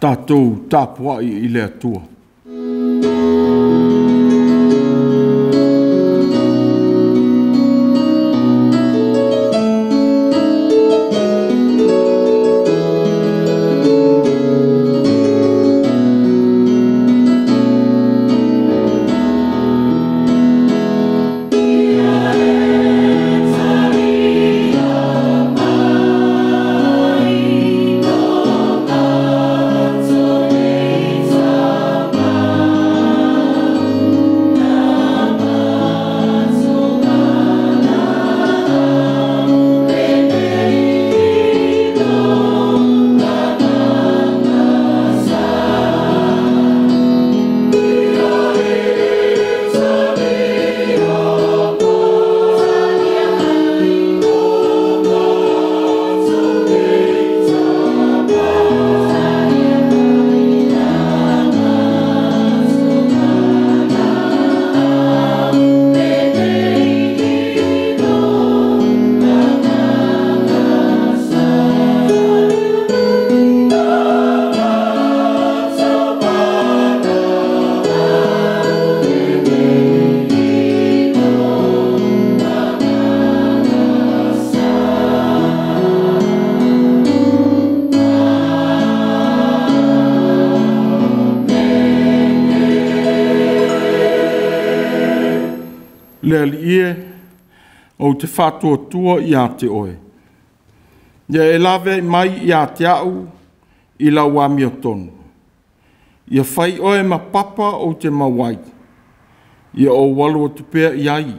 Tatou tapuai i le Atua. Le Alii e, ou te faatuatua ia te oe, ia e laveai mai ia te au i lau amiotonu. Ia fai oe ma papa ou te mau ai, ia ou alu atu pea i ai,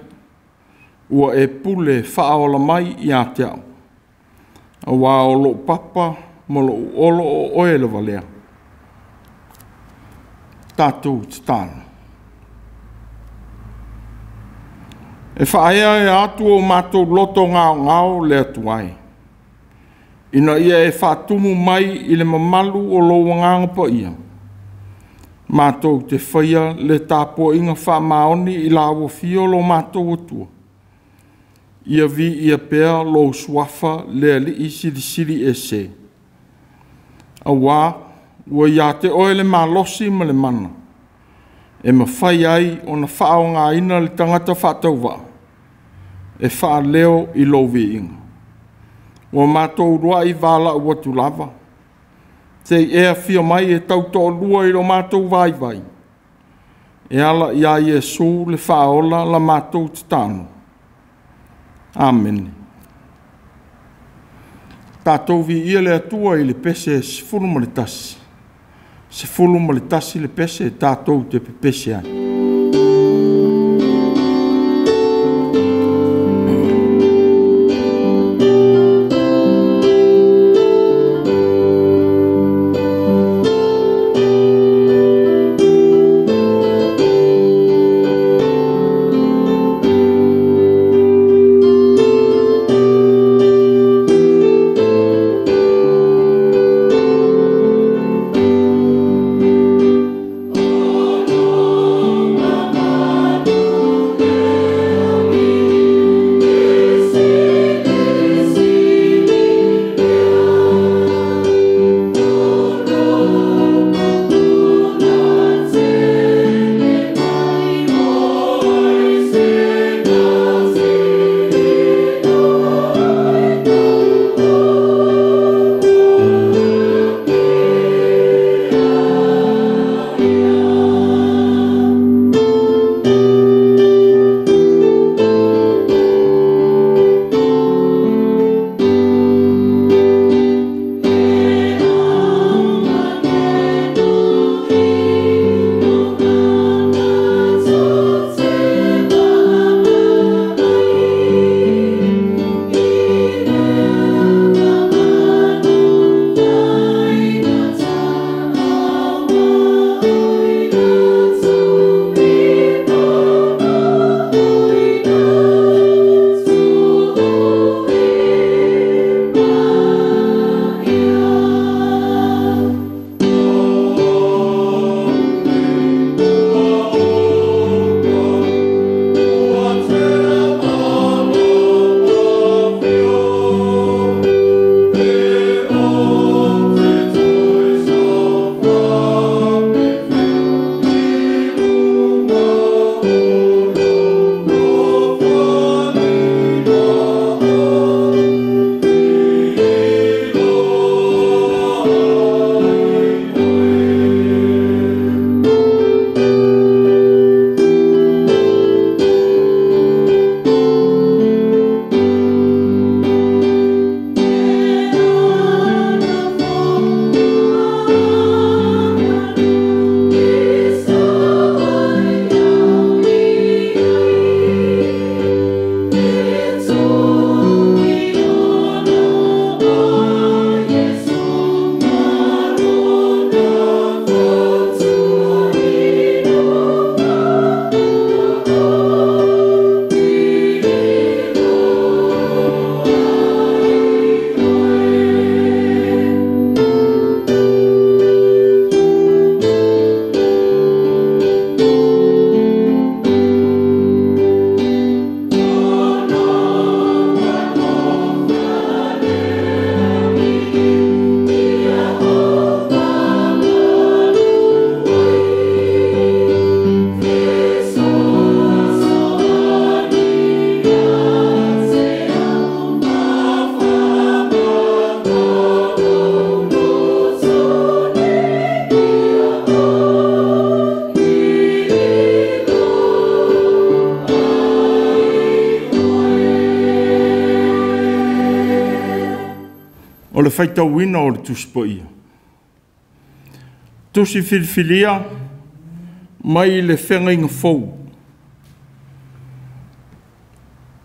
ua e pule faaola mai ia te au. Auā o lou papa ma lou olo o oe lava lea. Tatou tatalo. E faaeaea atu o matou loto gaogao le Atua e, ina ia e faatumu mai i le mamalu o lou Agaga Paia, matou te faia le tapuaiga faamaoni i lau afio lo matou Atua, ia viia pea lou Suafa le Alii Silisili Ese. Auā ua ia te oe le malosi ma le mana, e mafai ai ona faaaogaina le tagata faatauvaa e faaleo i lou viiga. Ua matou uluai valaau atu lava, se i e afio mai e tautoalua i lo matou vaivai, e ala ia Iesu le Faaola la matou tatalo. Amene. Tatou viia le Atua i le pese 11. 11 le pese tatou te pepese ai. O faitauina o le Tusi Paia. Tusi filifilia mai le Feagaiga Fou.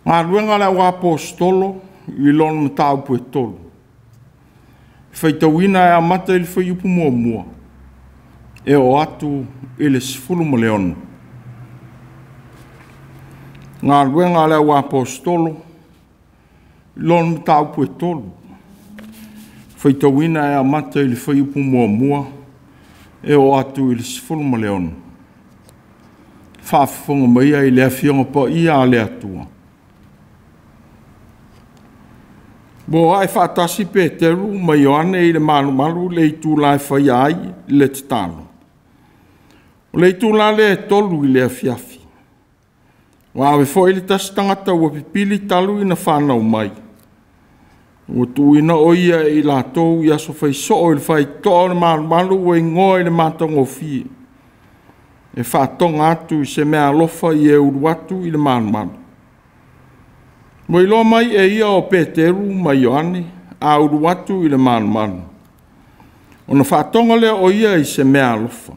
Galuega a le Auaposeitolo i lona mataupu e 3. Faitauina e amata i le fuaiupu 1 e oo atu i le 16. Galuega a le Auaposeitolo i lona mataupu e 3. Faitauina e amata i le fuaiupu 1 e oo atu i le 16. Faafofoga maia i le Afioga Paia a le Atua. Ua ae faatasi Peteru ma Ioane i le malumalu le itula e faia ai le tatalo. O le itula lea e 3 i le afiafi. Ua ave foi le tasi tagata ua pipili talu ina fanau mai. Ua tuuina o ia e i latou i aso faisoo i le faitotoa o le malumalu ua igoa i le matagofie, e faatoga atu i se meaalofa i e ulu atu i le malumalu. Ua iloa mai e ia o Peteru ma Ioane a ulu atu i le malumalu, ona faatoga lea o ia i se meaalofa.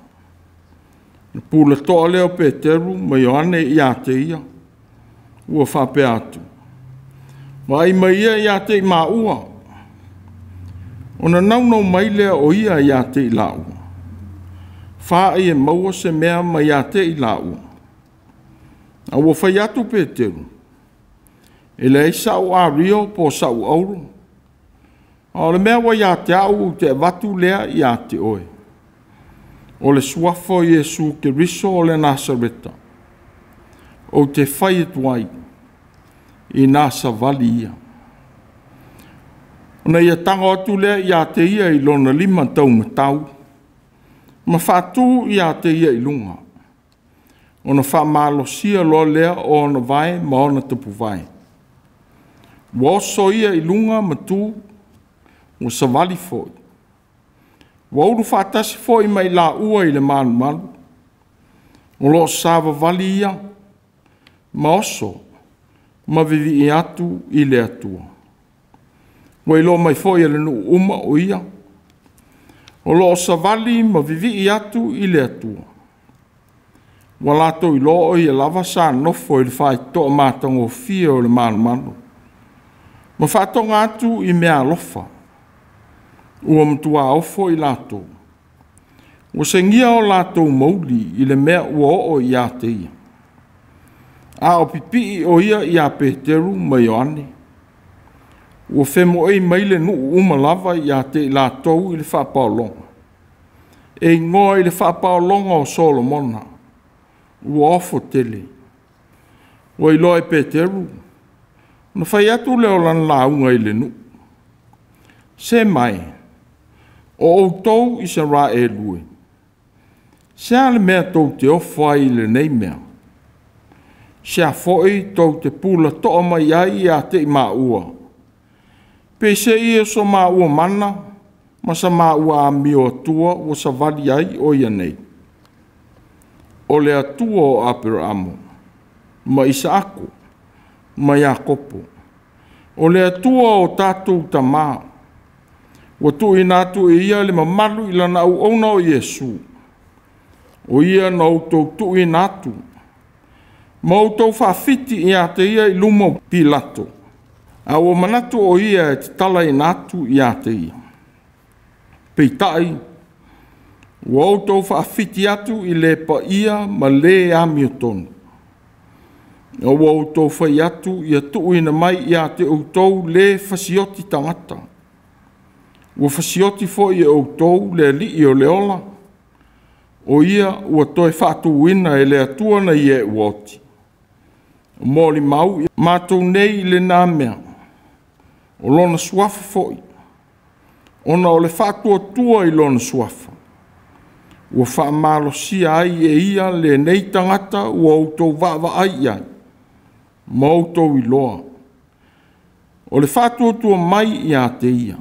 Na pulatoa lea o Peteru ma Ioane ia te ia, ua faapea atu, vaai mai ia ia te i maua. Ona naunau mai lea o ia ia te i laua, faai e maua se mea mai ia te i laua. A ua fai atu Peteru, e leai sa'u ario po o sa'u auro, a o le mea ua ia te au ou te avatu lea ia te oe. O le suafa o Iesu Keriso o le Nasareta, ou te fai atu ai ina savali ia. Ona ia tago atu lea ia te ia i lona lima taumatau, ma faatu ia te ia i luga. Ona faamalosia loa lea o ona vae ma ona tapuvae. Ua oso ia i luga ma tu, ua savali foi. Ua ulu faatasi foi mai laua i le malumalu. O loo savavali ia, ma oso, ma vivii atu i le Atua. Ua iloa mai foi e le nuu uma o ia. O loo savali ma vivii atu i le Atua. Ua latou iloa o ia lava sa nofo i le faitotoa matagofie o le malumalu, ma faatoga atu i meaalofa. Ua matua ofo i latou. Ua segia o latou mauli i le mea ua oo ia te ia. A o pipii o ia ia Peteru ma Ioane. Ua femoei mai le nuu uma lava ia te i latou i le faapaologa. E igoa i le faapaologa o Solomona. Ua ofo tele. Ua iloa e Peteru, na fai atu lea o lana lauga i le nuu. Se mai, o outou Isaraelu e, se a le mea tou te ofo ai i lenei mea? Se a foi tou te pula toa mai ai ia te i maua? Pe se ia so maua mana, ma sa maua amio atua ua savali ai o ia nei. O le Atua o Aperaamo, ma Isaako, ma Iakopo. O le Atua o tatou tamā, ua tuuina atu e ia le mamalu i lana auauna o Iesu. O ia na outou tuuina atu, ma outou faafiti ia te ia i luma o Pilato, a ua manatu o ia e tatalaina atu ia te ia. Peitai, ua outou faafiti atu i le paia ma le amiotonu. A ua outou fai atu ia tuuina mai ia te outou le fasioti tagata. Ua fasioti foi e outou le alii o le ola, o ia ua toe faatuina e le Atua na ia ua oti. O molimau matou nei i lena mea, o lona suafa foi, ona o le faatuatua i lona suafa. Ua faamalosia ai e ia lenei tagata ua outou vaavaai i ai, ma outou iloa. O le faatuatua mai ia te ia,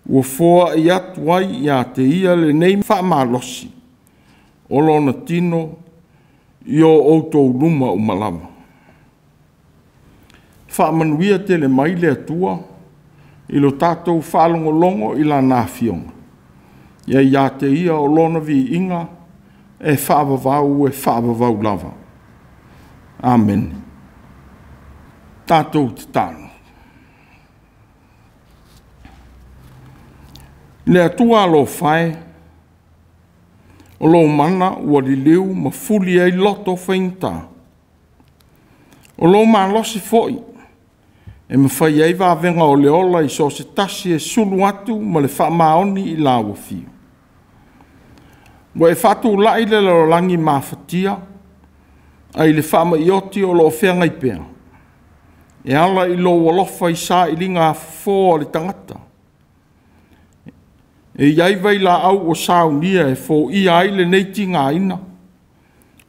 ua foai atu ai ia te ia lenei faamalosi o lona tino i o outou luma uma lava. Faamanuia tele mai le Atua I lo tatou faalogologo i Lana Afioga, ia ia te Ia o Lona viiga e faavavau e faavavau lava. Amene. Tatou tatalo. Le Atua alofa e, o lou mana ua liliu ma fuli ai loto faigata. O lou malosi foi e mafai ai vavega o le ola i so o se tasi e sulu atu ma le faamaoni i lau afio. Ua e faatulai le lalolagi mafatia ai le faamaioti o lo o feagai pea, e ala i lou alofa i sailiga fofo a le tagata. E i ai vailaau ua saunia e foia ai lenei tigaina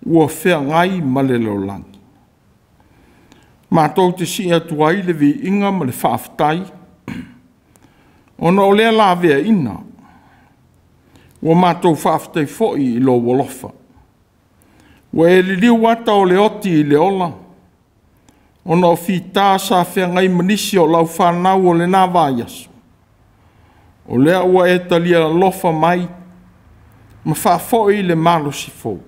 ua feagai ma le lalolagi. Matou te sii atu ai le viiga ma le faafetai, ona o lea laveaiina, ua matou faafetai foi i lou alofa. Ua e liliu ata o le oti i le ola, ona o fita sa feagai ma nisi o lau fanau o lena vaiaso. O lea ua e talia alofa mai ma faafoi le malosi fou.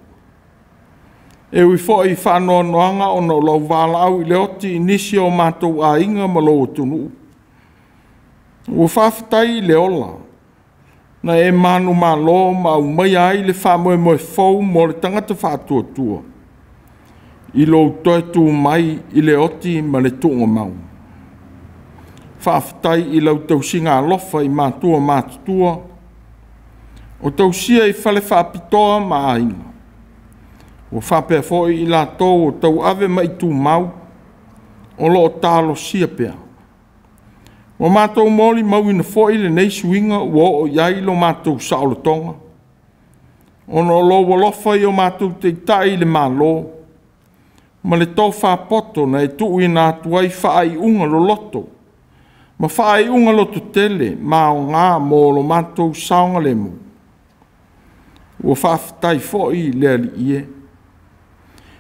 E ui foi i faanoanoaga ona o lou valaau i le oti i nisi o matou aiga ma lou atunuu, ua faafetai i le ola na e manumalo ma aumaia ai le faamoemoe fou mo le tagata faatuatua i lou toe tu mai i le oti ma le tuugamau. Faafetai i lau tausiga alofa i matua matutua, o tausia i fale faapitoa ma aiga. Ua faapea foi i latou o tauave ma tumau o lo o talosia pea. Ua matou molimauina foi lenei suiga ua oo i ai lo matou saolotoga, ona o lou alofa i o matou taitai i le Malo, ma le tofa poto na e tuuina atu ai faaiuga loloto ma faaiuga lototele ma aoga mo lo matou saogalemu. Ua faafetai foi le Alii e,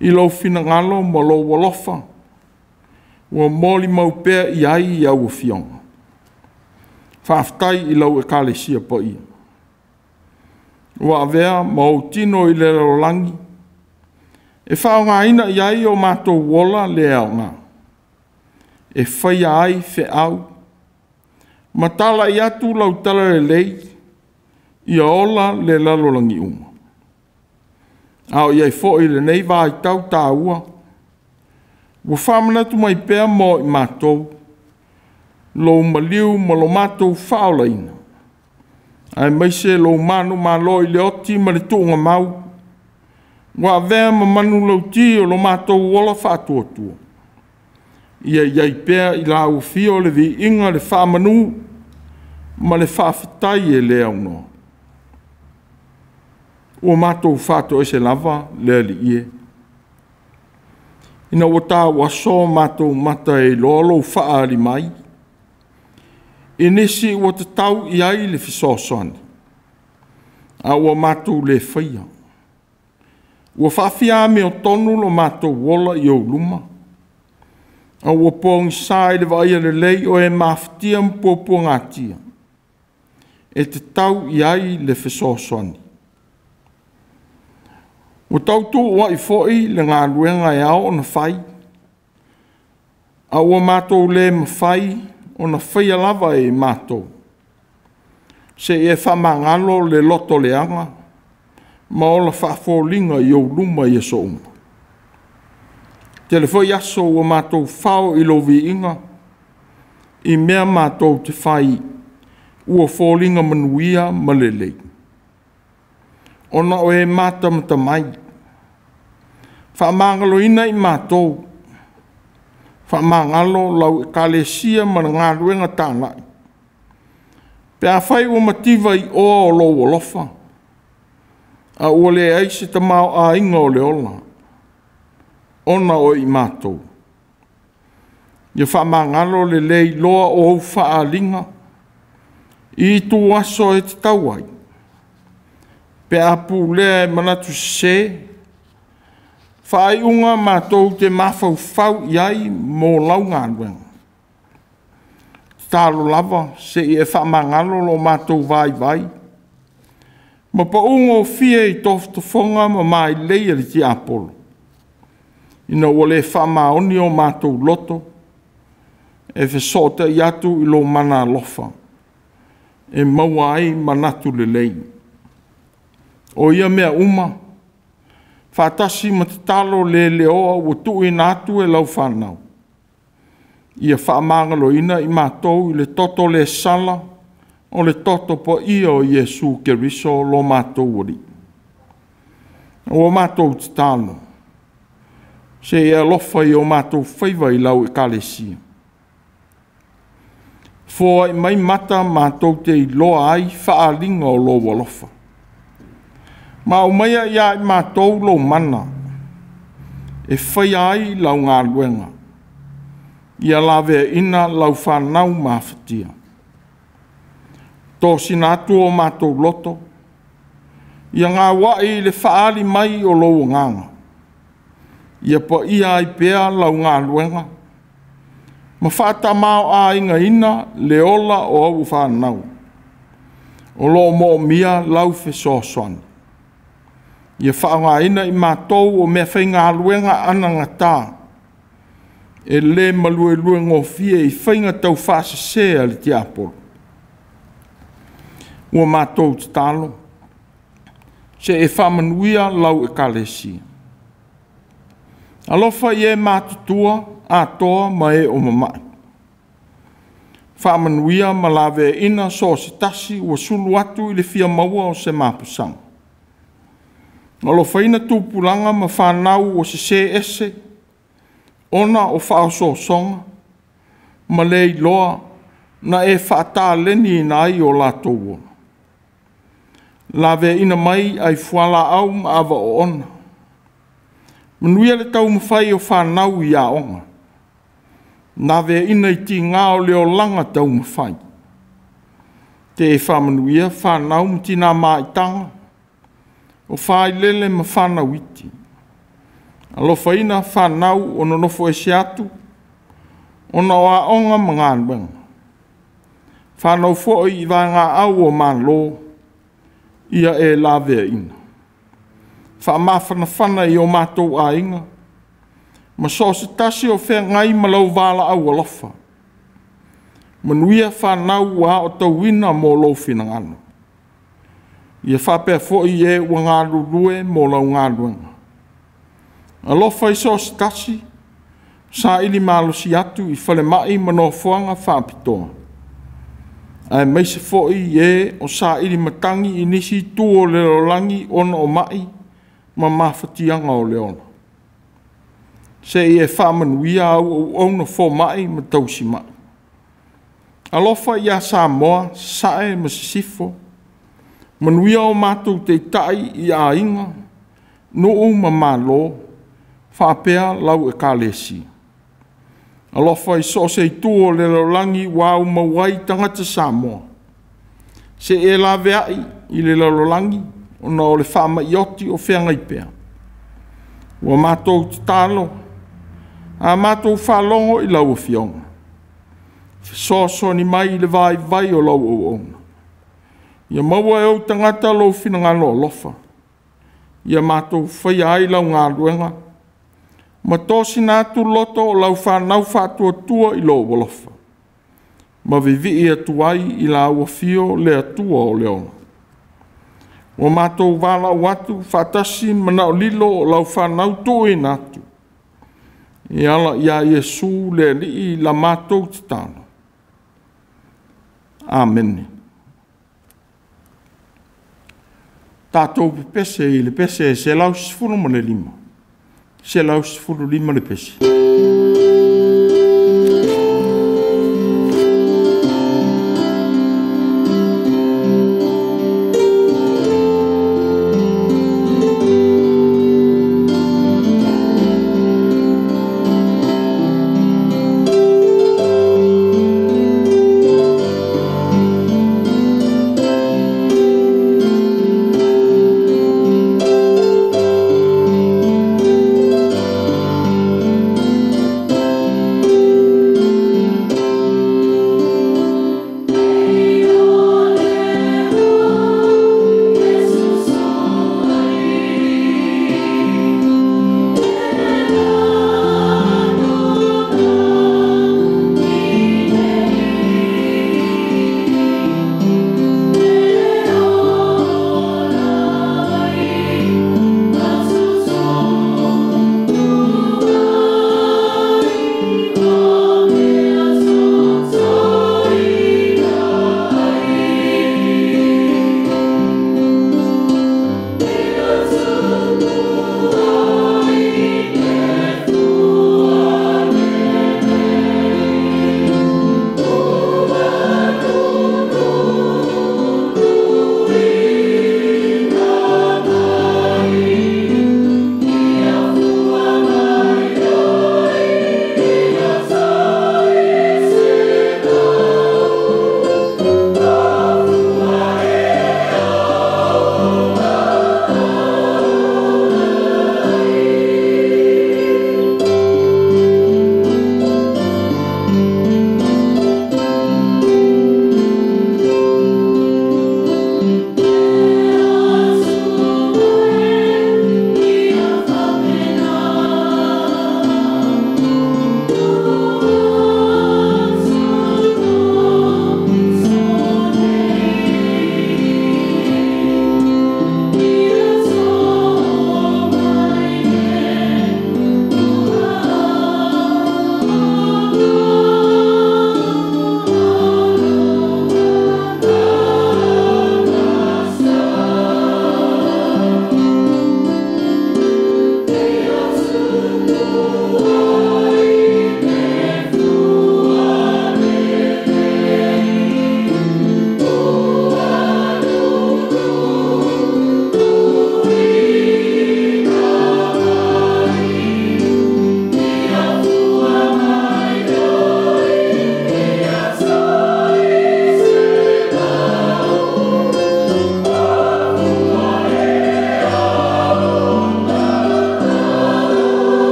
i lou finagalo ma lou alofa, ua molimau pea i ai au afioga. Faafetai i lau Ekalesia paia, ua avea ma ou tino i le lalolagi, e faaaogaina i ai o matou ola le aoga, e faia ai feau, ma talai atu lau talalelei, ia ola le lalolagi uma. A o i ai foi lenei vaitau taua, ua faamanatu mai pea mo i matou, lou maliu ma lo matou faaolaina, aemaise lou manumalo i le oti ma le tuugamau, ua avea ma manulauti o lo matou ola faatuatua. Ia i ai pea i lau afio le viiga, le faamanu ma le faafetai e le aunoa. Ua matou faatoese lava le Alii e, ina ua tauaso matou mata e iloa lou faaali mai, i nisi ua tatau i ai le fesoasoani, a ua matou le faia. Ua faafia amiotonu lo matou ola i ou luma, a ua pogisa i le vaaia lelei o e mafatia ma puapuagatia, e tatau i ai le fesoasoani. Ua tautuua'i foi le galuega e ao ona fai, a ua matou le mafai ona faia lava e matou, seia faamagalo le loto leaga ma ola faafoliga i ou luma i aso uma. Tele foi aso ua matou fao i lou viiga, i mea matou te fai, ua foliga manuia ma lelei. Ona o e matamata mai, faamagaloina i matou, faamagalo lau Ekalesia ma le galuega talai, pe afai ua mativa i oa o lou alofa, a ua leai se tamaoaiga o le ola, ona o i matou. Ia faamagalo le le iloa o ou faaaliga i ituaso e tatau ai, pe a pulea e manatu sese, faaiuga matou te mafaufau i ai mo lau galuega. Tatalo lava se i e faamagalo lo matou vaivai ma paugofie i tofotofoga ma mailei a le tiapolo, ina ua le faamaoni o matou loto e fesootai atu i lou mana alofa e maua ai manatu lelei. O ia mea uma, faatasi ma tatalo le leoa ua tuuina atu e lau fanau, ia faamagaloina i matou i le toto le sala o le toto paia o Iesu Keriso lo matou Alii. Ua matou tatalo, se i e alofa i o matou faiva i lau Ekalesia. Foai mai mata matou te iloa ai faaaliga o lou alofa. Ma aumaia ia i matou lou mana e faia ai lau galuega, ia laveaina lau fanau mafatia. Tosina atu o matou loto, ia gauai i le faaali mai o lou agaga, ia paia ai pea lau galuega ma faatamaoaigaina le ola o au fanau o lo o moomia lau fesoasoani. Ia faaaogaina i matou o meafaigaluega anagata e le maluelue gofie i faiga taufaasese a le tiapolo. Ua matou tatalo, se e faamanuia lau Ekalesia. Alofa i e matutua atoa ma e o mama'i. Faamanuia ma laveaina so o se tasi ua sulu atu i le fia maua o se mapusaga. Alofaina tupulaga ma fanau ua sese ese ona o faaosoosoga ma le iloa na e faataleniina ai o latou ola. Laveaina mai ai fualaau ma ava oona. Manuia le taumafai o fanau i aoga. Laveaina i tiga o le olaga taumafai. Te e faamanuia fanau ma tina maitaga, o failele ma fanau iti. Alofaina fanau o nonofo ese atu ona o aoga ma galuega. Fanau foi i vaegaau o Malo, ia e laveaina. Faamafanafana i o matou aiga ma so o se tasi o feagai ma lau valaau alofa. Manuia fanau ua aotauina mo lou finagalo. Ia faapea foi e ua galulue mo lau galuega. Alofa i so o se tasi, saili malosi atu i falemai ma nofoaga faapitoa, aemaise foi e o saili matagi i nisi itu o le lalolagi ona o mai ma mafatiaga o le ola. Se i e faamanuia au auauna fomai ma tausimai. Alofa ia Samoa, Sasae ma Sisifo, manuia o matou taitai i aiga, nuu ma malo, faapea lau Ekalesia. Alofa i so o se itu o le lalolagi ua aumau ai tagata Samoa, se i e laveai i le lalolagi ona o le faamai oti o feagai pea. Ua matou tatalo, a matou faalogo i lau Afioga, fesoasoani mai i le vaivai o lau auauna. Ia maua e ou tagata lou finagalo alofa, ia matou faia ai lau galuega, ma tosina atu loto o lau fanau faatuatua i lou alofa, ma vivii atu ai i lau afio le Atua o le ola. Ua matou valaau atu faatasi manaolilo o lau fanau tuuina atu, e ala ia Iesu le Alii la matou tatalo. Amene. Tatou pepese i le pese 115, 115 le pese.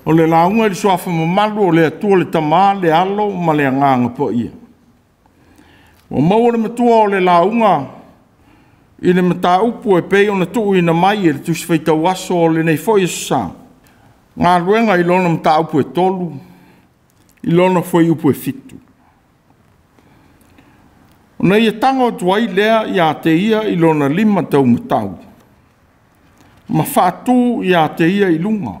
O le lauga i le suafa mamalu o le Atua le Tama, le Alo ma le Agaga Paia. Ua maua le matua o le lauga i le mataupu e pei ona tuuina mai e le Tusi Faitau Aso o lenei foi aso Sa, galuega i lona mataupu e 3, i lona fuaiupu e 7. Ona ia tago atu ai lea ia te ia i lona lima taumatau, ma faatu ia te ia i luga,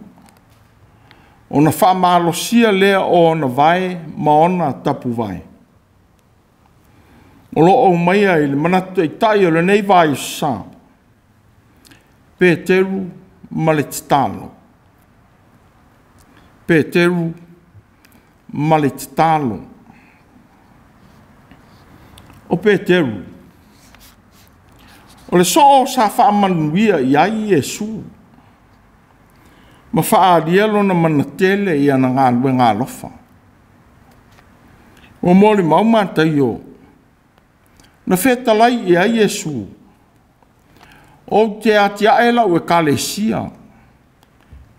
ona faamalosia lea o ona vae ma ona tapuvae. O lo o aumaia i le manatu taitai o lenei vaiaso sa, Peteru ma le tatalo. Peteru ma le tatalo. O Peteru, o le soo sa faamanuia i ai Iesu, ma faaalia lona manatele i ana galuega alofa. Ua molimau Mataio, na fetalai i ai Iesu, ou te atiae lau ekalesia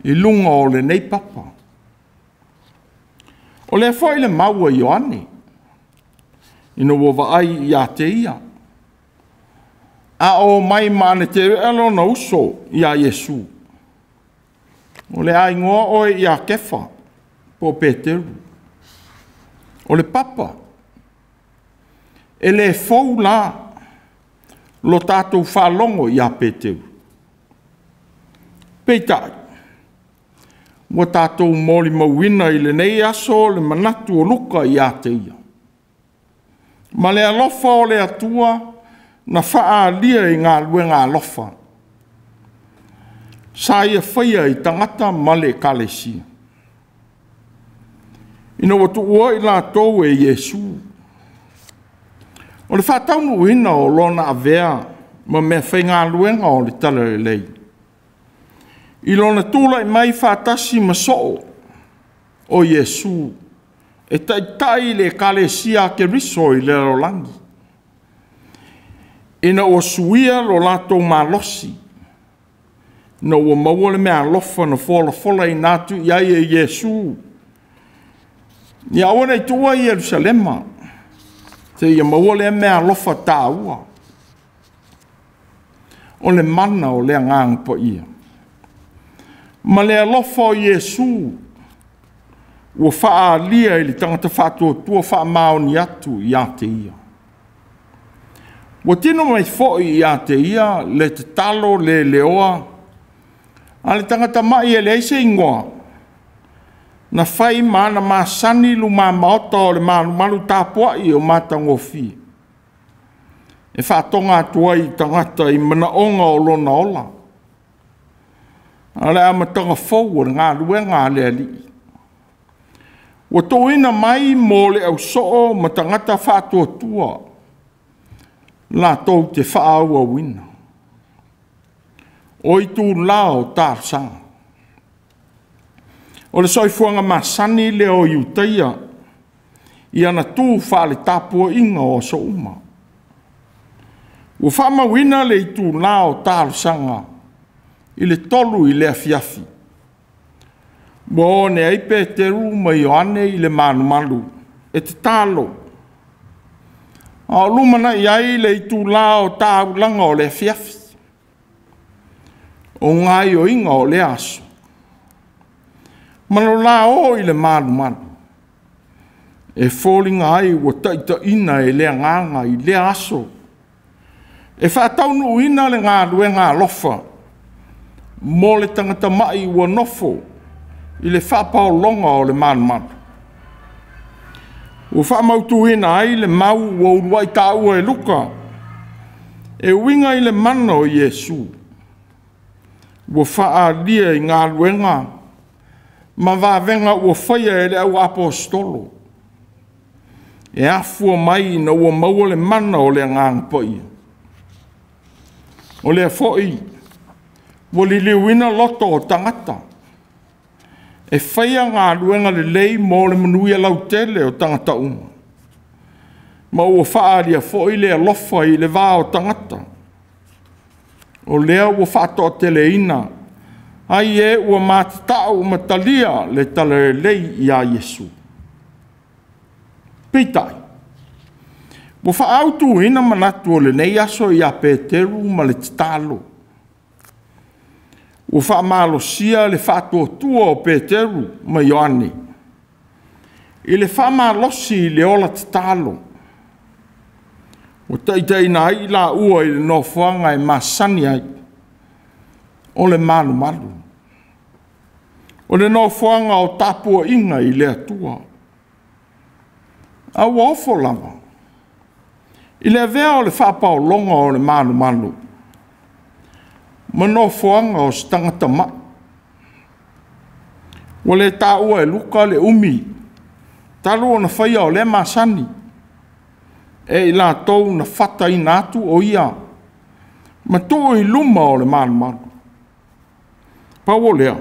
i luga o lenei papa. O lea foi le mau a Ioane, ina ua vaai ia te ia, a o mai ma Aneterea lona uso ia Iesu. O le a igoa oe ia Kefa, po o Peteru. O le papa, e le fou la lo tatou faalogo ia Peteru. Peitai, ua tatou molimauina i lenei aso le manatu o Luka ia te ia, ma le alofa o le Atua na faaalia i galuega alofa sa ia faia i tagata ma le ekalesia, ina ua tuua i latou e Iesu. O le faataunuuina o lona avea ma mea faigaluega o le Talalelei, i lona tulai mai faatasi ma soo o Iesu e taitai le ekalesia a Keriso i le lalolagi, ina ua suia lo latou malosi, ina ua maua le meaalofa na folafolaina atu i ai e Iesu, ia aua ne i tuua Ierusalema, seia maua lea meaalofa taua. O le mana o le Agaga Paia ma le alofa o Iesu ua faaalia i le tagata faatuatua faamaoni atu ia te ia. Ua tino mai foi ia te ia le tatalo leleoa a le tagata mai e leai se igoa, na fai ma ana masani lumamaota o le malumalu tapuai o matagofie, e faatoga atu ai i tagata i manaoga o lona ola, a o le amataga fou o le galuega a le Alii. Ua tuuina mai mo le ausoo ma tagata faatuatua latou te faaauauina. O itula o talosaga. O le soifuaga masani lea o Iutaia i ana tu faaletapuaiga o aso uma. Ua faamauina le itula o talosaga i le 3 i le afiafi. Ua o ane ai Peteru ma Ioane i le malumalu e tatalo, a o lumanai ai le itula o taulaga o le afiafi, o gaioiga o lea aso, ma lo la o i le malumalu, e foliga ai ua taitaiina e le Agaga i lea aso, e faataunuuina le galuega alofa mo le tagata mai ua nofo i le faapaologa o le malumalu. Ua faamautuina ai le mau ua uluai taua e Luka e uiga i le mana o Iesu, ua faaalia i galuega ma vavega ua faia e le au aposetolo, e afua mai ina ua maua le mana o le Agaga Paia. O lea foi ua liliuina loto o tagata e faia galuega lelei mo le manuia lautele o tagata uma, ma ua faaalia foi le alofa i le va o tagata. O lea ua faatoateleina ai e ua matatau ma talia le talalelei ia Iesu. Peitai, ua faaautuina manatu o lenei aso ia Peteru ma le tatalo. Ua faamalosia le faatuatua o Peteru ma Ioane i le faamalosi i le ola tatalo. Ua taitaiina ai i laua i le nofoaga e masani ai, o le malumalu. O le nofoaga o tapuaiga i le Atua. A ua ofo lava i le avea o le faapaologa o le malumalu ma nofoaga o se tagata mai. Ua le taua e Luka le umi talu ona faia o lea masani e i latou na fataina atu o ia ma tuu i luma o le malumalu. Pau o lea,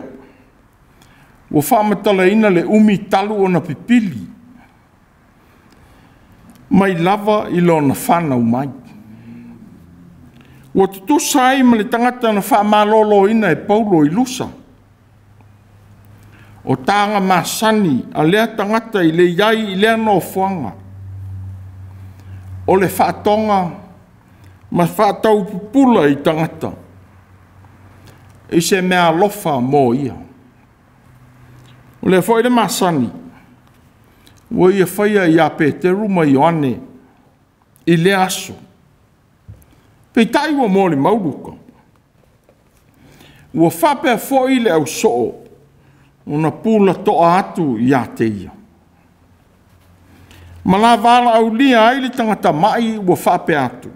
ua faamatalaina le umi talu ona pipili mai lava i lona fanau mai. Ua tutusa ai ma le tagata na faamaloloina e Paulo i Lusa. O taga masani a lea tagata i le i ai i lea nofoaga, o le faatoga ma faataupupula i tagata i se mea alofa mo ia. O lea foi le masani ua ia faia ia Peteru ma Ioane i lea aso. Peitai ua molimau Luka, ua faapea foi le ausoo ona pulatoa atu ia te ia. Ma la valaaulia ai le tagata mai ua faapea atu,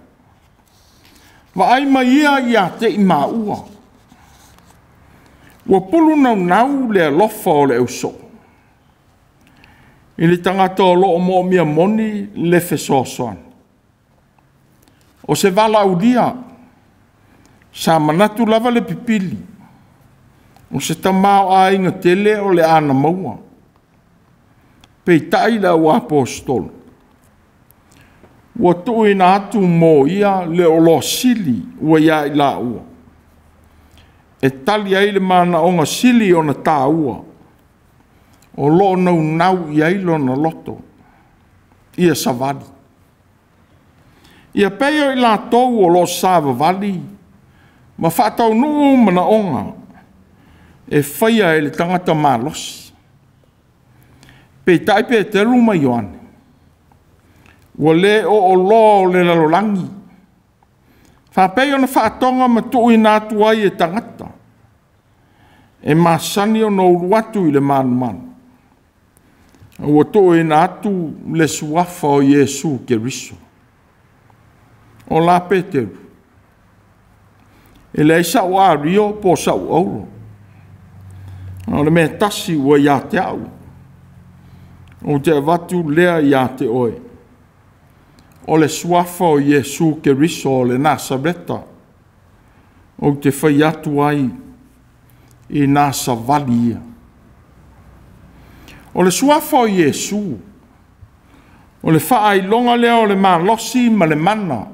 vaai mai ia ia te i maua. Ua pulu naunau le alofa o le ausoo i le tagata o loo moomia moni le fesoasoani. O se valaaulia sa manatu lava le pipili, o se tamaoaiga tele o le ana maua. Peitai le au aposetolo, ua tuuina atu mo ia le oloa sili ua ia i laua, e tali ai le manaoga sili ona tāua o loo naunau i ai lona loto, ia savali. Ia pei o i latou o loo savavali ma faataunuu manaoga e faia e le tagata malosi. Peitai Peteru ma Ioane, ua le ooloa o le lalolagi, faapei ona faatoga ma tuuina atu ai e tagata e masani ona ulu atu i le malumalu, ua tuuina atu le suafa o Iesu Keriso. O la Peteru, e leai sau ario po sau auro, o le mea tasi ua ia te au, ou te avatu lea ia te oe, o le suafa o Iesu Keriso o le Nasareta, ou te fai atu ai i nā savali ia. O le suafa o Iesu, o le faailoga lea o le malosi ma le mana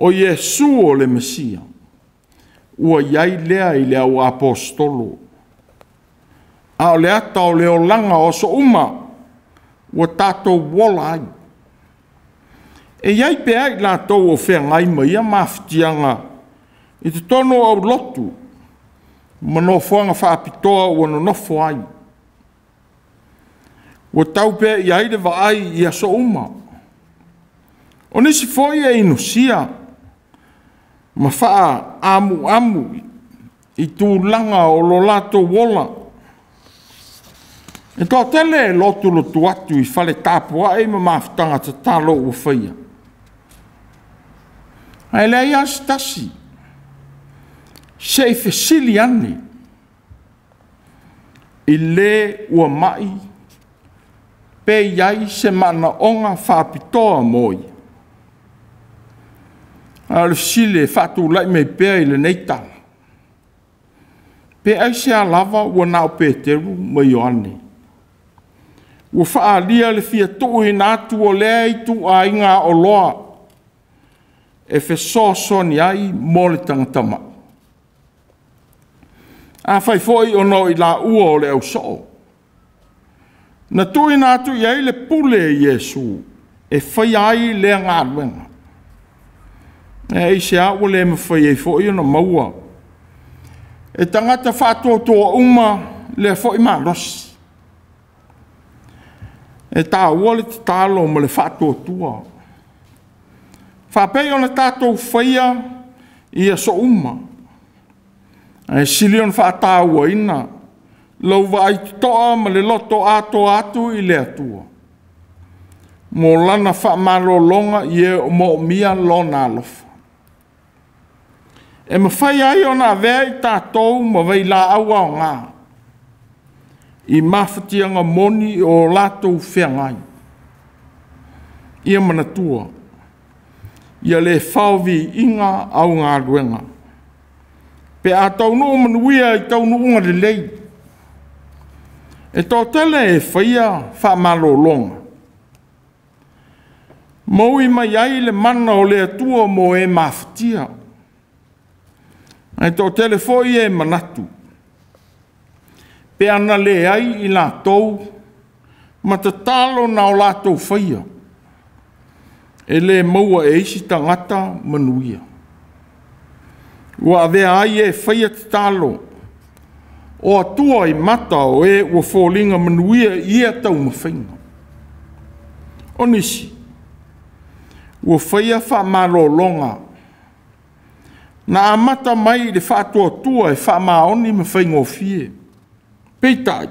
o Iesu o le Mesia, ua i ai lea i le au aposetolo. A o le ata o le olaga o aso uma ua tatou ola ai. E i ai pea i latou o feagai ma ia mafatiaga i totonu o aulotu ma nofoaga faapitoa ua nonofo ai. Ua tau pea i ai le vaai i aso uma. O nisi foi e inusia ma faaamuamu i tulaga o lo latou ola. E toatele e lotulotu atu i fale tapuai ma mafutaga tatalo ua faia. Ae leai lava se tasi se i fesili ane i le ua mai pe i ai se manaoga faapitoa mo ia. A o le fesili e faatulai mai pea i lenei tala, pe aisea lava ua na o Peteru ma Ioane ua faaalia le fia tuuina atu o lea ituaiga aoloa e fesoasoani ai mo le tagata mai. Afai foi ona o i laua o le ausoo, na tuuina atu i ai le pule i Iesu e faia ai lea galuega. E aisea ua le mafai ai foi ona maua e tagata faatuatua uma lea foi malosi? E taua le tatalo ma le faatuatua, faapei ona tatou faia i aso uma, ae sili ona faatauaina lou vaai totoa ma le loto atoa atu i le Atua mo lana faamalologa i e o moomia lona alofa. E mafai ai ona avea i tatou ma vailaau aoga i mafatiaga moni o latou feagai. Ia manatua, ia le fao viiga au galuega, pe a taunuu manuia i taunuuga lelei. E toatele e faia faamalologa, ma ui mai ai le mana o le Atua mo e mafatia. Ae toatele foi e manatu, pe ana leai i latou ma tatalo na o latou faia, e le maua e isi tagata manuia. Ua avea ai e faia tatalo o Atua i mata o e ua foliga manuia i ia taumafaiga. O nisi ua faia faamalologa na amata mai i le faatuatua e faamaoni ma faigofie. Peitai,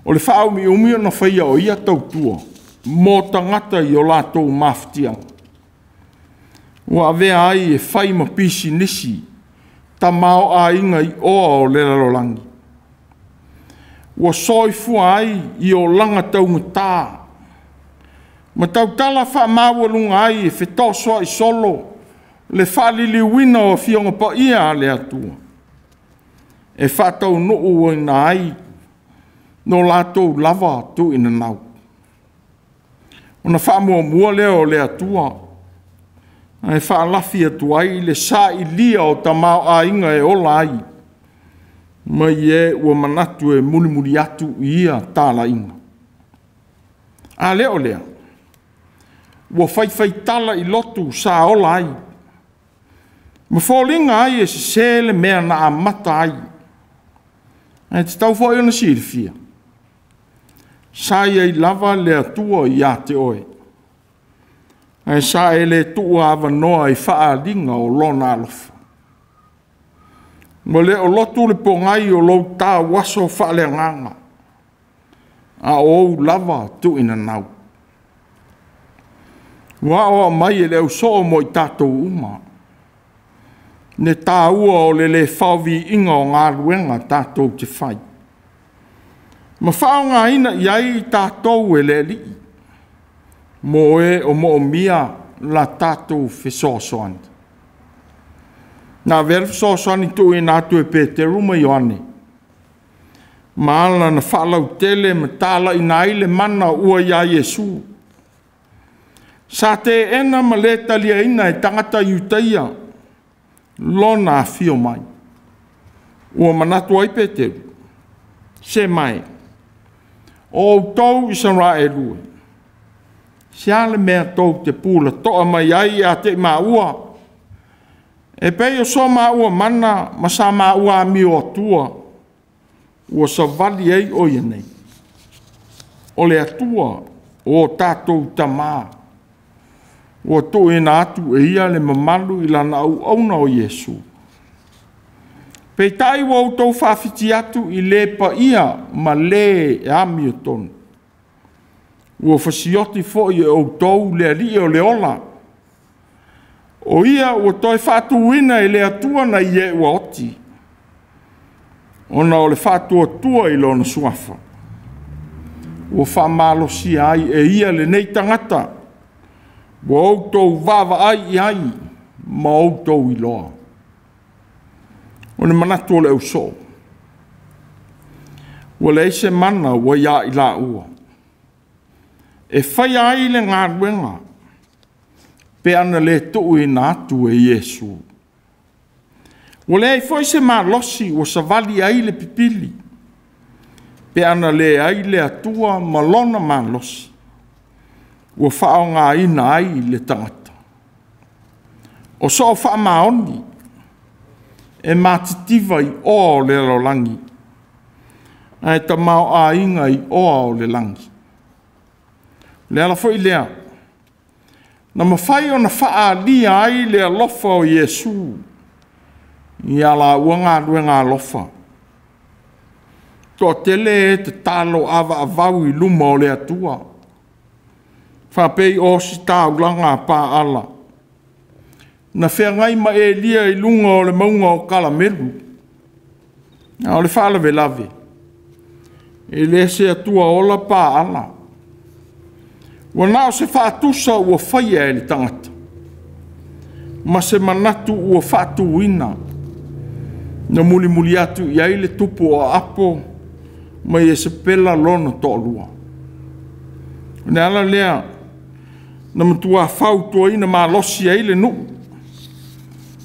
o le faaumiumi ona faia o ia tautua mo tagata i o latou mafatiaga, ua avea ai e fai ma pisinisi tamaoaiga i oa o le lalolagi. Ua soifua ai i olaga taugata ma tautala faamaualuga ai e fetosoai solo le faaliliuina o Afioga Paia a le Atua, e faataunuuina ai lo latou lava tuuinanau. Ona faamuamua lea o le Atua, ae faalafi atu ai le sailia o tamaoaiga e ola ai, mai e ua manatu e mulimuli atu i ia talaiga. A le o lea, ua faifaitala i lotu sa ola ai, ma foliga ai e sese le mea na amata ai. Ae tatau foi ona silafia, sa i ai lava le Atua ia te oe, ae sa e le tuua avanoa i faaaliga o Lona alofa. Ua le o lotu le pogai o lou tauaso faaleagaga, a o ou lava tuuinanau. Ua aoao mai e le ausoo mo i tatou uma le taua o le le fao viiga o galuega tatou te fai, ma faaaogaina i ai i tatou e le Alii, mo e o moomia la tatou fesoasoani. Na avea le fesoasoani tuuina atu e Peteru ma Ioane, ma ala na faalautele ma talaina ai le mana ua ia Iesu. Sa teena ma le taliaina e tagata Iutaia lona afio mai. Ua manatu ai Peteru, se mai, o outou Isaraelu e, se a le mea tou te pulatoa mai ai ia te i maua, e pei o so maua mana ma sa maua amio atua, ua savali ai o ia nei. O le Atua o tatou tamā, ua tuuina atu e ia le mamalu i lana auauna o Iesu. Peitai ua outou faafiti atu i le paia ma le e amiotonu. Ua fasioti foi e outou le Alii o le ola, o ia ua toe faatuina e le Atua nai e ua oti, ona o le faatuatua i lona suafa. Ua faamalosia ai e ia lenei tagata, ua outou vaavaai i ai ma outou iloa. O le manatu o le ausoo, ua leai se mana ua ia i laua e faia ai le galuega pe ana le tuuina atu e Iesu. Ua leai foi se malosi ua savali ai le pipili, pe ana leai le Atua ma lona malosi ua faaaogaina ai le tagata. O soo faamaoni e matitiva i oa o le lalolagi, ae tamaoaiga i oa o le lagi. O le ala foi lea na mafai ona faaalia ai le alofa o Iesu ia laua galuega alofa. Toatele e tatalo avaavau i luma o le Atua, faapei o ositaulaga a Paala na feagai ma Elia i luga o le mauga o Karamelu. A o le faalavelave, e le se Atua ola Paala. Ua na o se faatusa ua faia e le tagata, ma se manatu ua faatuina, na mulimuli atu i ai le tupu o Aapo ma Iesepela lona toalua. O le ala lea na matua fautuaina malosi ai le nuu,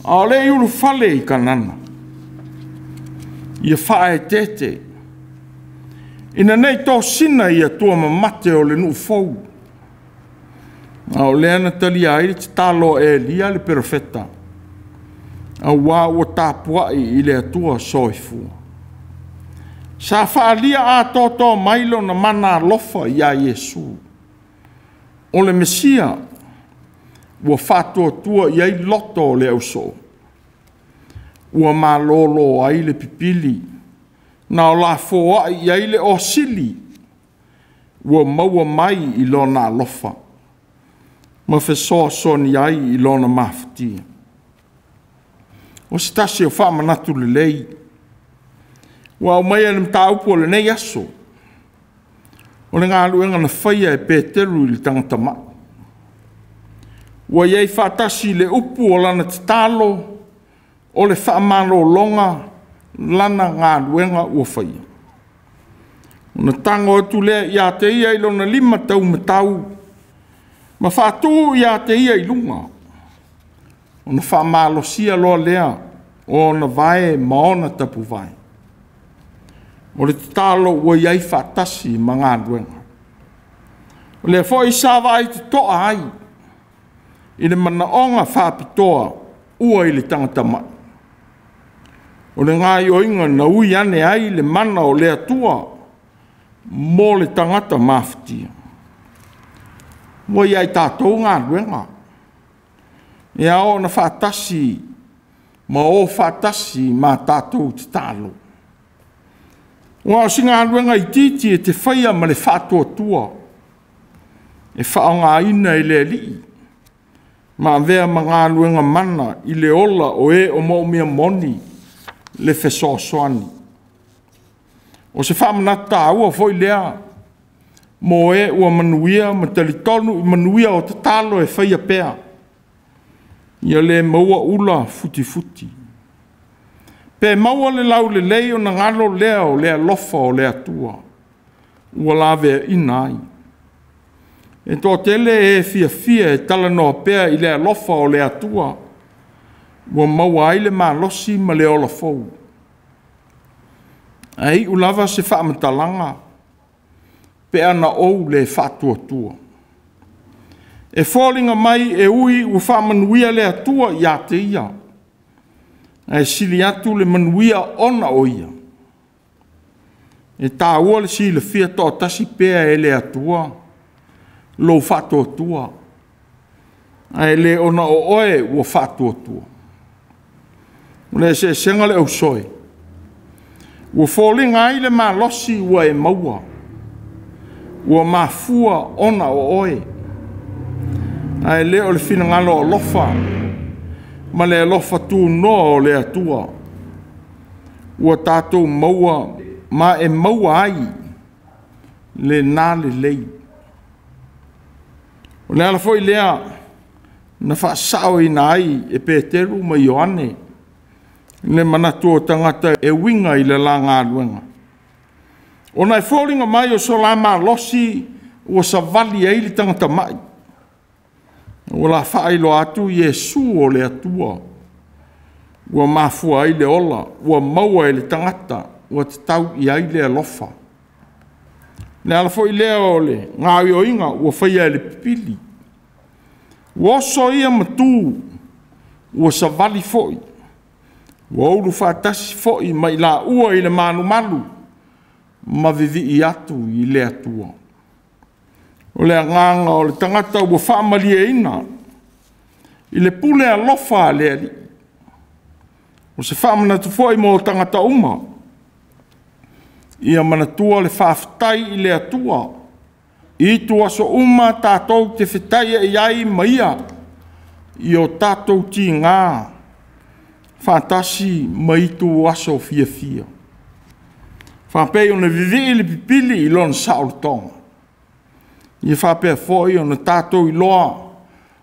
a o le i ulufale i Kanana, ia faaeteete, ina ne i tosina i atua mamate o le nuu fou. A o lea na talia ai le tatalo a Elia le perofeta, auā ua tapuai i le Atua soifua. Sa faaalia atoatoa mai lona mana alofa ia Iesu, o le Mesia ua faatuatua i ai loto o le ausoo, ua malolo ai le pipili, na o lafoai i ai le osili, ua maua mai i lona alofa, ma fesoasoani ai i lona mafatia. O se tasi o faamanatu lelei ua aumaia i le mataupu o lenei aso, o le galuega na faia e Peteru i le tagata mai. Ua i ai faatasi le upu o lana tatalo, o le faamalologa lana galuega ua faia. Ona tago atu lea ia te ia i lona lima taumatau, ma faatu ia te ia i luga, ona faamalosia loa lea o ona vae ma ona tapuvae. O le tatalo ua i ai faatasi ma galuega. O lea foi sa vaai totoa ai i le manaoga faapitoa ua i le tagata mai. O le gaioiga na ui ane ai le mana o le Atua mo le tagata mafatia. Ua ia i tatou galuega, e ao ona faatasi ma o faatasi ma tatou tatalo. Ua o se galuega itiiti e te faia ma le faatuatua, e faaaogaina e le Alii, ma avea ma galuega mana i le ola o e o moomia moni le fesoasoani. O se faamanatu taua foi lea mo e ua manuia ma talitonu i manuia o tatalo e faia pea, ia le maua ula futifuti. Pe maua le laulelei ona galo lea o le alofa o le Atua ua laveaina ai. E toatele e fiafia e talanoa pea i le alofa o le Atua ua maua ai le malosi ma le ola fou. Ae iu lava se faamatalaga pe ana ou le faatuatua. E foliga mai e ui ua faamanuia le Atua ia te ia, ae sili atu le manuia ona o ia. E taua le silafia toatasi pea e le Atua lou faatuatua, ae le ona o oe ua faatuatua. O le eseesega le ausoe, ua foliga ai le malosi ua e maua, ua mafua ona o oe, ae le o le finagalo alofa ma le alofa tunoa o le Atua ua tatou maua ma e maua ai lena lelei. O le ala foi lea na faasaoina ai e Peteru ma Ioane le manatu o tagata e uiga i le la galuega. Ona e foliga mai o so la malosi ua savali ai le tagata mai, ua la faailoa atu Iesu o le Atua. Ua mafua ai le ola, ua maua e le tagata, ua tatau i ai le alofa. Le ala foi lea o le gaoioiga ua faia e le pipili. Ua oso ia ma tu, ua savali foi, ua ulu faatasi foi ma i laua i le malumalu ma vivii atu i le Atua. O le agaga o le tagata ua faamalieina i le pule alofa a le Alii. O se faamanatu foi mo tagata uma, ia manatua le faafetai i le Atua i itu aso uma tatou te fetaiai ai ma ia i o tatou tiga faatasi ma itu aso fiafia. Faapei ona vivii le pipili i lona saolotoga, ia faapea foi ona tatou iloa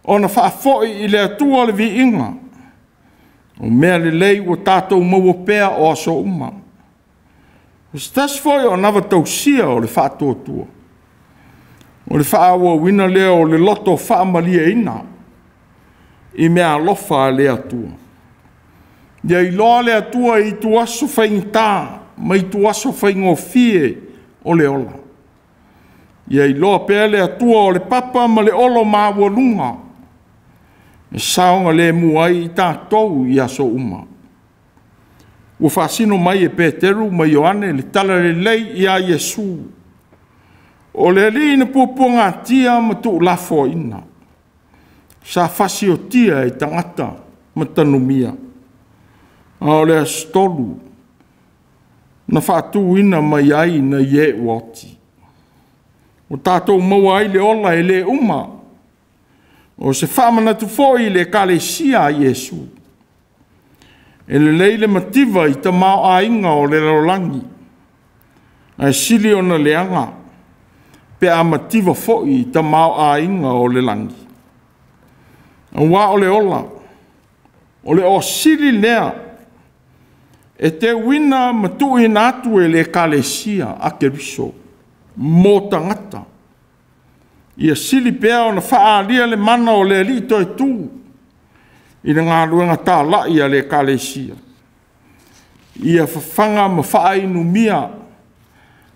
ona faafoi i le Atua le viiga o mea lelei ua tatou maua pea o aso uma. O se tasi foi o anava tausia o le faatuatua, o le faaauauina lea o le loto faamalieina i mea alofa a le Atua. Ia iloa le Atua i ituaso faigata ma ituaso faigofie o le ola. Ia iloa pea le Atua o le papa ma le olo maualuga e saogalemu ai i tatou i aso uma. Ua faasino mai e Peteru ma Ioane le talalelei ia Iesu, o le Alii na puapuagatia ma tuulafoaiina, sa fasiotia e tagata ma tanumia, a o le aso 3 na faatuina mai ai nai e ua oti. Ua tatou maua ai le ola e le uma, o se faamanatu foi i le Ekalesia a Iesu. E lelei le mativa i tamaoaiga o le lalolagi, ae sili ona leaga pe a mativa foi i tamaoaiga o le lagi. Aua o le ola, o le oasili lea e teuina ma tuuina atu e le Ekalesia a Keriso mo tagata. Ia sili pea ona faaalia le mana o le Alii toe tu i le galuega talai a le Ekalesia. Ia fafaga ma faainumia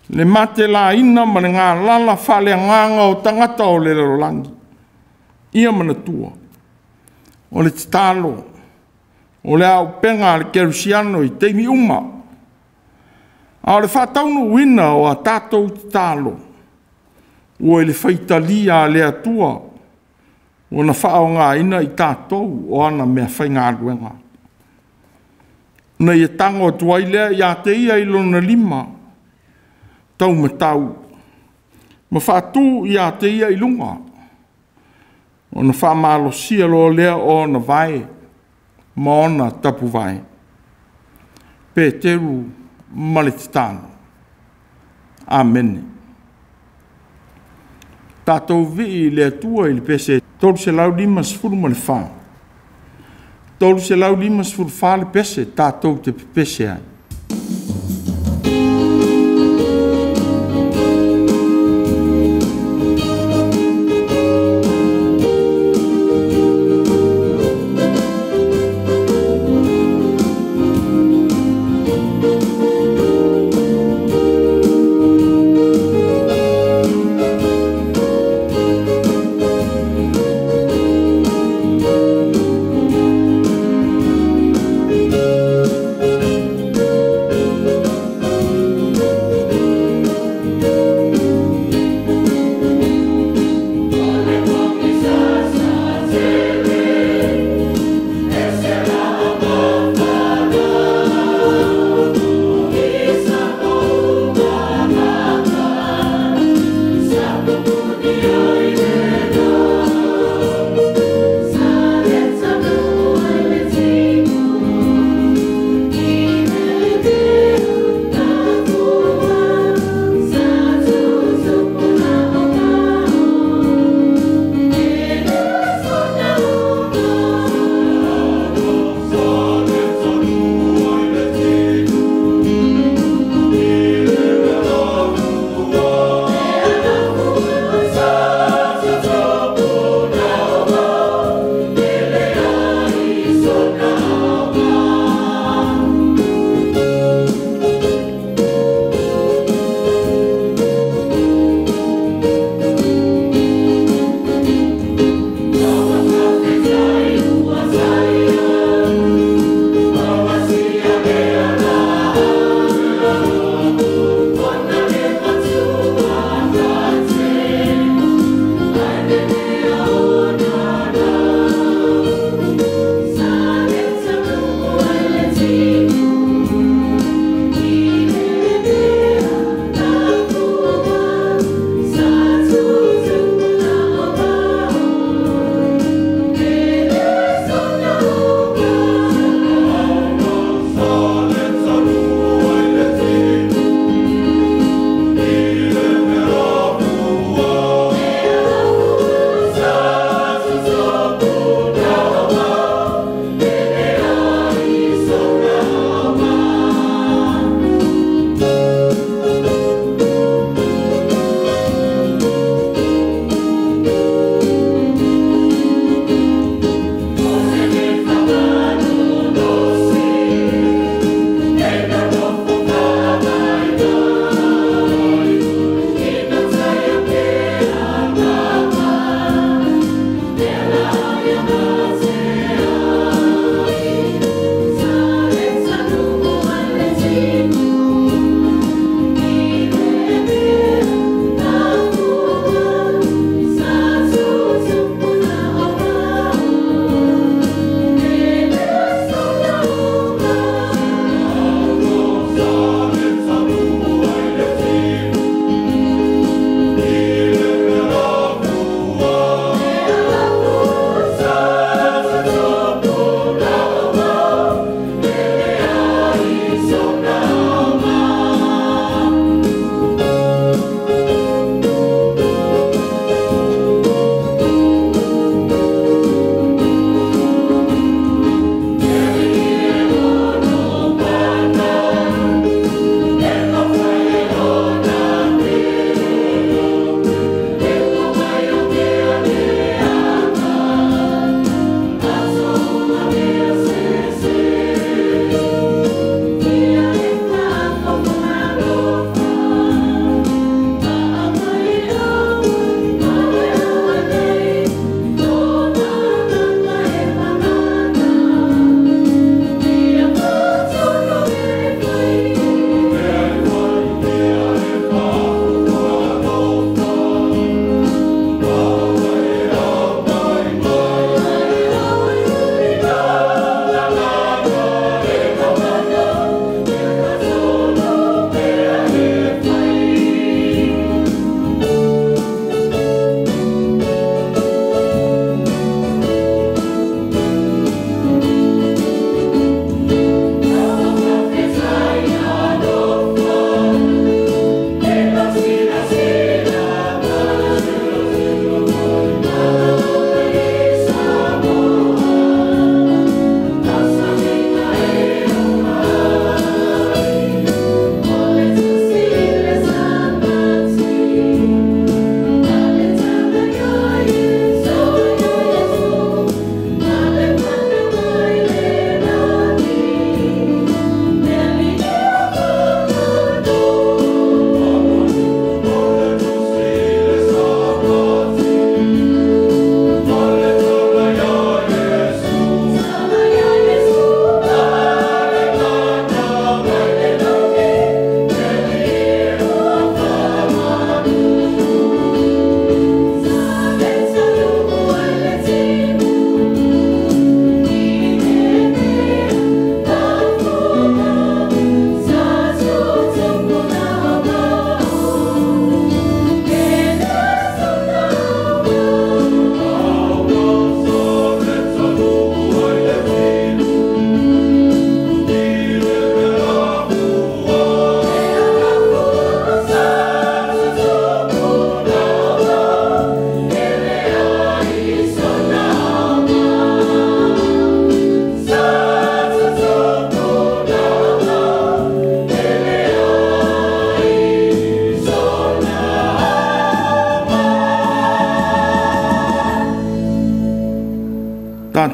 le matelaina ma le galala faaleagaga o tagata o le lalolagi. Ia manatua, o le tatalo, o le auupega a le kerisiano i taimi uma, a o le faataunuuina o a tatou tatalo, ua i le faitalia a le Atua ua na faaaogaina i tatou o ana meafaigaluega. Na ia tago atu ai lea ia te ia i lona lima taumatau ma faatu ia te ia i luga, ona faamalosia loa lea o ona vae ma ona tapuvae. Peteru ma le tatalo. Amene. Tatou vivii i le Atua i le pese 354. 354 le pese tatou te pepese ai.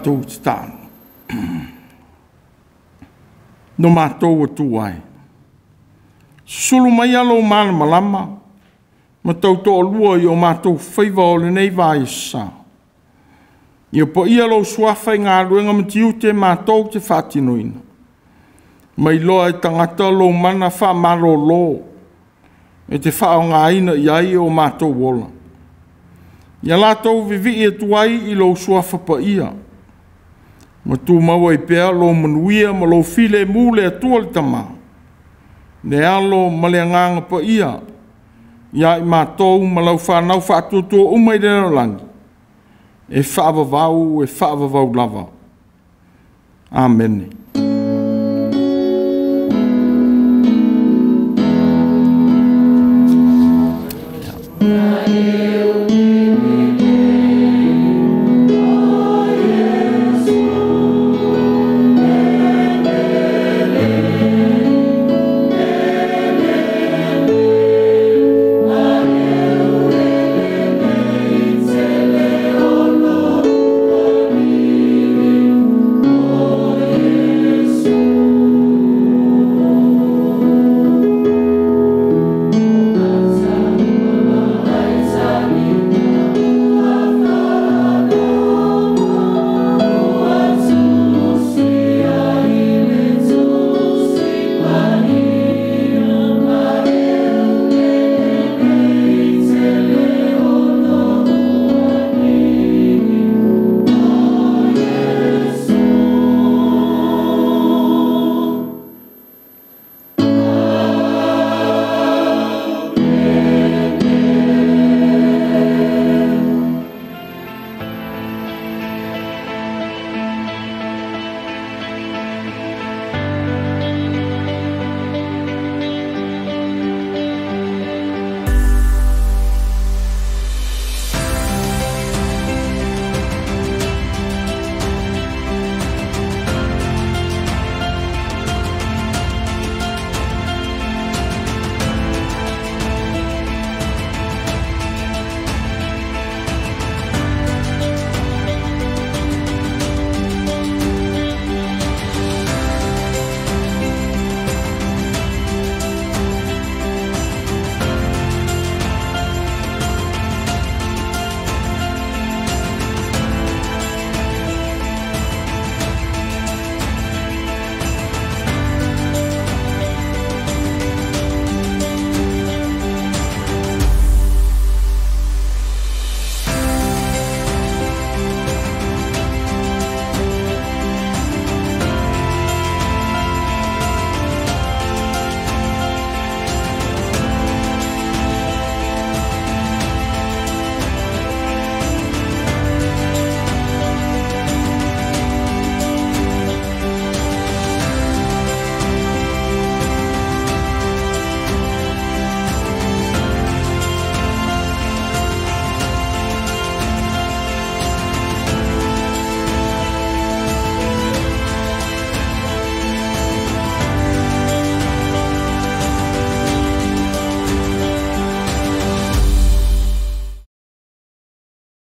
Tatou tatalo. No matou Atua e, susulu maia lou malamalama ma tautoalua i o matou faiva o lenei vaiaso sa. Ia paia lou suafa i galuega ma tiute matou te faatinoina. Mailoa e tagata lou mana faamalolo e te faaaogaina i ai o matou ola. Ia latou vivii atu ai i lou suafa paia, ma tumau ai pea lou manuia ma lou filemu le Atua le Tama, le Alo ma le Agaga Paia, ia i matou ma lau fanau faatuatua uma i le lalolagi, e faavavau, e faavavau lava. Amene.